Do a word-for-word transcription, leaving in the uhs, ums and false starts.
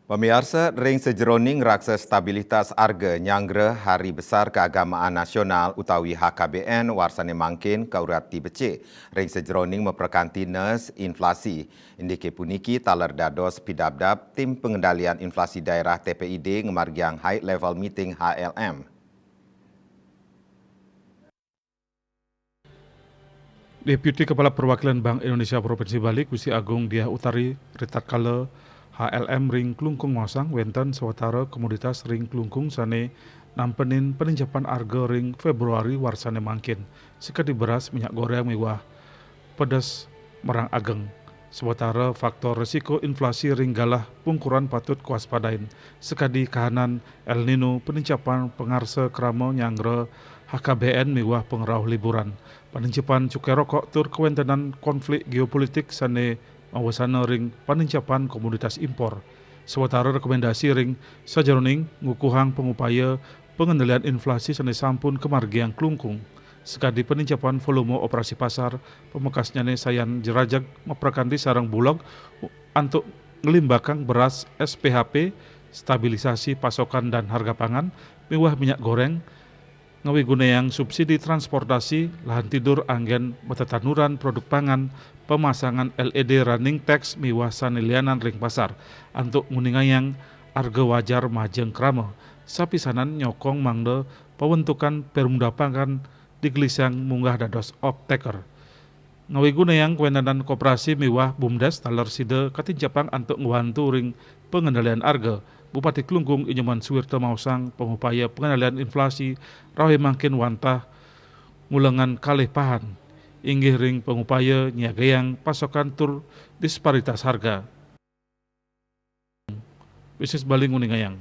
Pamiarsa, ring sajeroning raksa stabilitas arga nyanggra Hari Besar Keagamaan Nasional utawi H K B N warsane mangkin kaurat ti becik ring sajeroning maprakanti nes inflasi. Indike puniki taler dados pidabdab Tim Pengendalian Inflasi Daerah T P I D ngamargiang High Level Meeting H L M. Deputi Kepala Perwakilan Bank Indonesia Provinsi Bali, Gusti Agung Diah Utari, ritatkala H L M ring Klungkung maosang, wenten sawatara komoditas ring Klungkung sane nampenin panincepan arga ring Februari warsane mangkin, sakadi beras, minyak goreng miwah pedes merang ageng. Sawatara faktor resiko inflasi ring galah pungkuran patut kawaspadain, sakadi kahanan El Nino, panincepan pangarsa krama nyanggra H K B N miwah pangrauh liburan, panincepan cukai rokok tur kawentenan konflik geopolitik sane mawasana ring panincepan komoditas impor. Sawatara rekomendasi ring sajeroning ngukuhang pangupaya pengendalian inflasi sane sampun kamargiang Klungkung, sakadi panincepan volume operasi pasar, pamekasnyane sayan jerajeg maprakanti sareng Bulog antuk nglimbakang beras S P H P, stabilisasi pasokan dan harga pangan, miwah minyak goreng, ngawigunayang subsidi transportasi, lahan tidur anggen matatanuran produk pangan, pamasangan L E D running text miwah sane lianan ring pasar, antuk nguningayang arga wajar majeng krama, sapisanan nyokong mangda pawentukan perumda pangan digelisang munggah dados off-taker. Ngawigunayang kawentenan koperasi miwah BUMDes taler sida katincepang antuk ngwantu ring pengendalian arga. Bupati Klungkung I Nyoman Suwirta maosang pangupaya pengendalian inflasi rawe mangkin wantah ngulengang kalih pahan, inggih ring pangupaya nyiagayang pasokan tur disparitas harga. Bisnis Bali nguningayang.